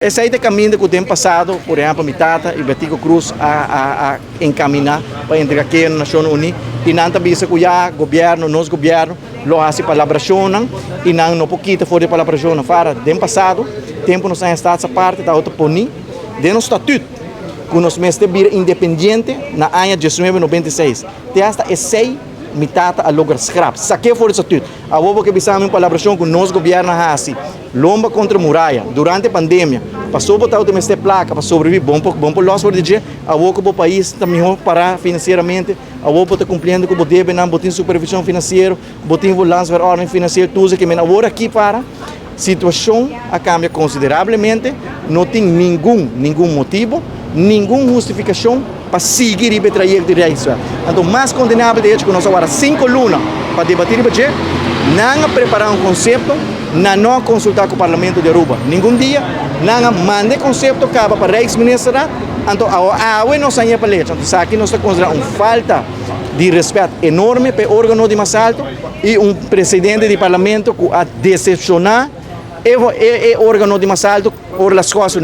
Esey ta e caminda cu den pasado, por ehempel, mi tata y Betico Croes a encamina pa entrega keho na Nacionnan Uni y nan ta bisa cu ya gobierno, nos gobierno, lo haci palabracionnan y nan no por kita for di e palabracionnan. Fara, den pasado, tempo nos a Staats Aparte tabata poni den nos statuut cu nos mester bira independiente na aña 1996. Te hasta esey mi tata a logra scrap, saque for di statuut. Awor bo ke bisa mi un palabracion cu nos gobierno a haci lomba contra muraya durante pandemia, paso bo tabata mester placa pa sobrevivi, bon por bon por los for di dje. Awor cu bo pais ta miho para financieramente, awor bo ta cumpliendo cu bo debenan, bo tin supervision financiero, bo tin bo landsverordening financiero, tur esaki. Men awor aki para situacion a cambia considerablemente, no tin ningun ningun motibo, ningun hustificacion pa sigui riba e trayecto di Rijkswet. Anto mas condenabel de hecho cu nos a wara 5 luna pa debati riba dje, nan a prepara un concepto, nan no a consulta cu Parlamento di Aruba ningun dia, nan a manda e concepto caba pa Rijksministerraad, anto awe nos a pa lechi. Anto esaki nos ta considera un falta di respet enorme pa e organo di mas alto y un presidente di Parlamento cu a decepciona e organo di mas alto por las cosas.